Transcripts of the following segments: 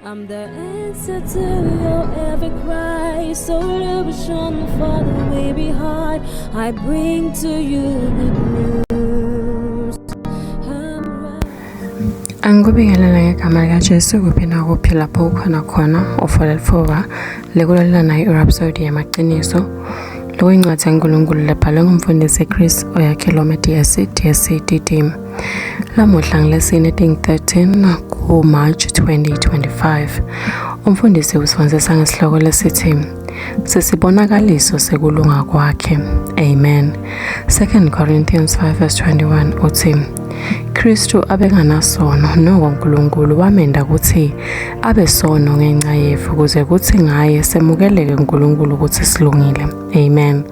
I'm the answer to your every cry, solution for the weary heart. I bring to you good news. I'm right. Angikubingelele ngegama likaJesu kuphi nakuphi lapho ukhona khona ufola litfuba lekulalela nayo iRhapsody yamaqiniso lokuyincwadi yaNkulunkulu lebhalwe ngumfundisi Chris Oyakhilome DSC DSC DD. Lamuhla ngilesine 13 ku-March 2025. Umfundisi usifundzisa ngesihloko lesithi Sisibonakaliso sekulunga kwakhe. Amen. 2 Corinthians 5 verse 21 uthi Kristu abenganasono noko uNkulunkulu wamenda ukuthi abe sono ngenxa yethu ukuze kuthi ngaye semukeleke uNkulunkulu ukuthi silungile. Amen.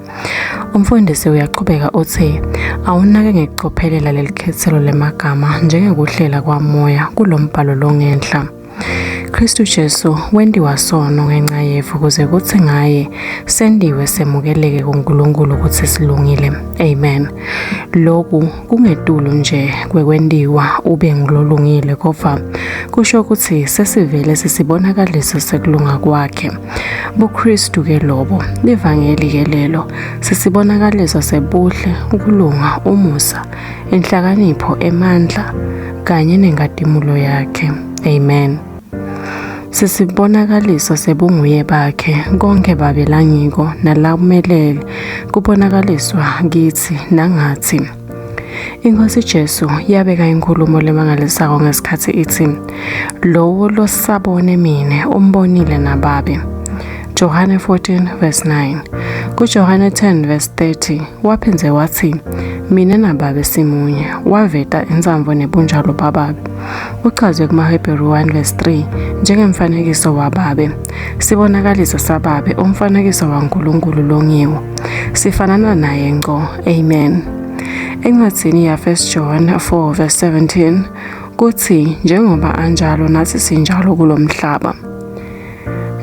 Umfundisi uyaqhubeka uthi awunake ngekucophelela leli khethelo lemagama njengekuhlela kwamoya kulombhalo longenhla. Kristu Jesu wentiwa sono ngenxa yethu ukuze kuthi ngaye sendiwe semukeleke kuNkulunkulu ukuthi silungile. Amen. Lokhu kungetulu nje kwekwentiwa ube ngulolungile kodwa kusho ukuthi sesivele sisibonakaliso sekulunga kwakhe. BuKristu ke lobo, livangeli ke lelo, sisibonakaliso sebuhle, ukulunga, umusa, inhlakanipho, emandla kanye nenkatimulo yakhe. Amen. Sisibonakaliso sebunguye bakhe, konke babe langiko nalakumelele kubonakaliswa kithi nangathi. Inkosi Jesu yabeka inkulumo lemangalisako ngesikhathi ithi, Lowo losabone mine umbonile nababe. Johane 14 verse 9. KuJohane 10 verse 30 waphindze wathi, Mina nababe simunye, waveta insambo nebunjalo bababe. Uchazwe kumaHebheru 1 verse 3 njengemfanekiso wababe, sibonakaliso sababe, umfanekiso waNkulunkulu longiwo. Sifanana naye ngco. Amen. Encwadzini ya 1 John 4 verse 17 kuthi njengoba anjalo nathi sinjalo kulomhlaba.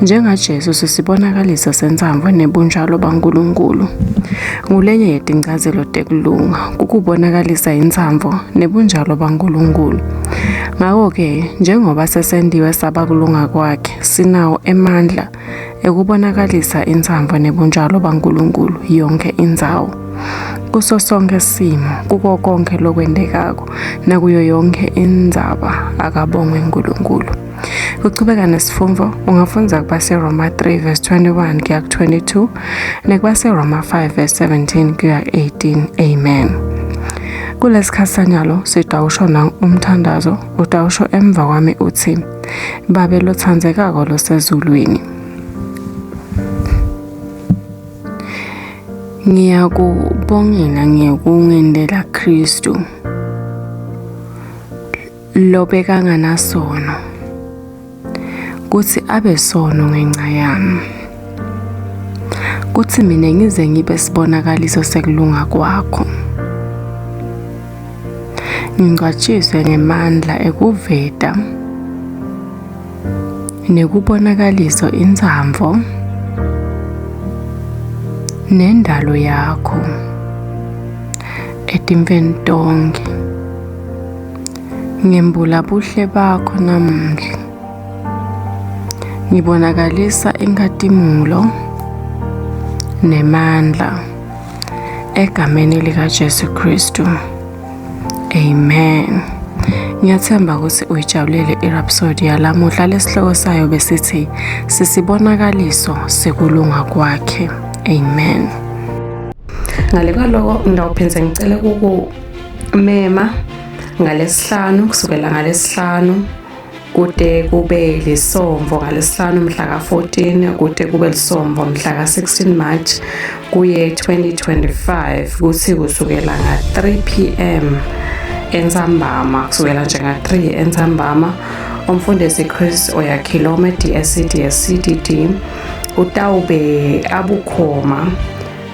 NjengaJesu sisibonakaliso sentsambo nebunjalo baNkulunkulu. Ngulenye yetincazelo tekulunga, kukubonakalisa intsambo nebunjalo baNkulunkulu. Ngako-ke, njengoba sesendiwe saba kulunga kwakhe, sinawo emandla ekubonakalisa intsambo nebunjalo baNkulunkulu yonke indzawo. Kuso sonke simo, kuko konke lokwentekako, nakuyo yonke indzaba akabongwe uNkulunkulu. Kuchubeka nesifundvo, ungafundza kubaseRoma 3 verse 21 kuya ku-22 nekubaseRoma 5 verse 17 kuya 18. Amen. Kulesikhathi sanyalo sitawusho na umthandazo, utawusho emva kwami uthi, Babe lotsandzekako losezulwini. Ngiyakubongela ngekungentela Kristu lobekanganasono kutsi abe sono ngenca yami kutsi mina ngize ngibe sibonakaliso sekulunga kwakho ngingcwatshiswe ngemandla ekuveta nekubonakaliso intsambo nendalo yakho etimfeni tonkhe. Ngembula buhle bakho namuhla. Ngibonakalisa inkhatimulo nemandla egameni likaJesu Kristu. Amen. Ngiyathemba ukuthi uyijabulele iRhapsody yalamuhla lesihloko sayo besithi sisibonakaliso sekulunga kwakhe. Amen. Ngale kwaloko ngitawuphindze ngicele kukumema ngalesihlanu kusukela ngalesihlanu kude kube lisomvo ngalesihlanu mhla ka-14 kude kube lisomvo mhla ka-16 March kuye 2025 kuthi kusukela nga-3 p.m. entsambama kusukela nje nga-3 entsambama umfundisi Chris Oyakhilome DSC DSCDD utawube abukhoma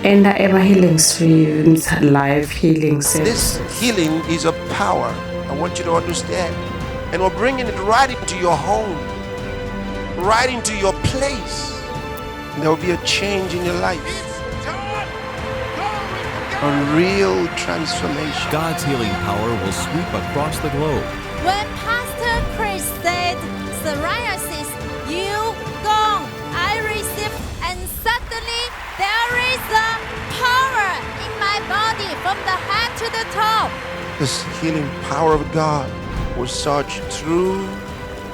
enda ema-healing streams live healing This healing is a power. I want you to understand. And we're bringing it right into your home, right into your place. And there will be a change in your life, a real transformation. God's healing power will sweep across the globe. When Pastor Chris said psoriasis to the top. This healing power of God will surge through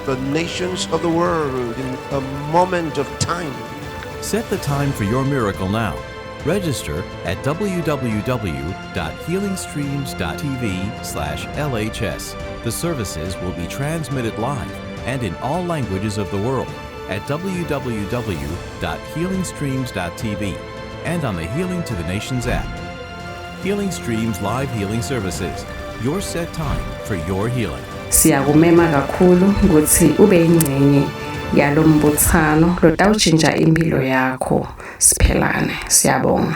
the nations of the world in a moment of time. Set the time for your miracle now. Register at www.healingstreams.tv/lhs. The services will be transmitted live and in all languages of the world at www.healingstreams.tv and on the Healing to the Nations app. Healing Streams Live Healing Services. Your set time for your healing. Siyakumema kakhulu kutsi ube yincenye yalombutsano lotawutshintsha impilo yakho siphelane. Siyabonga.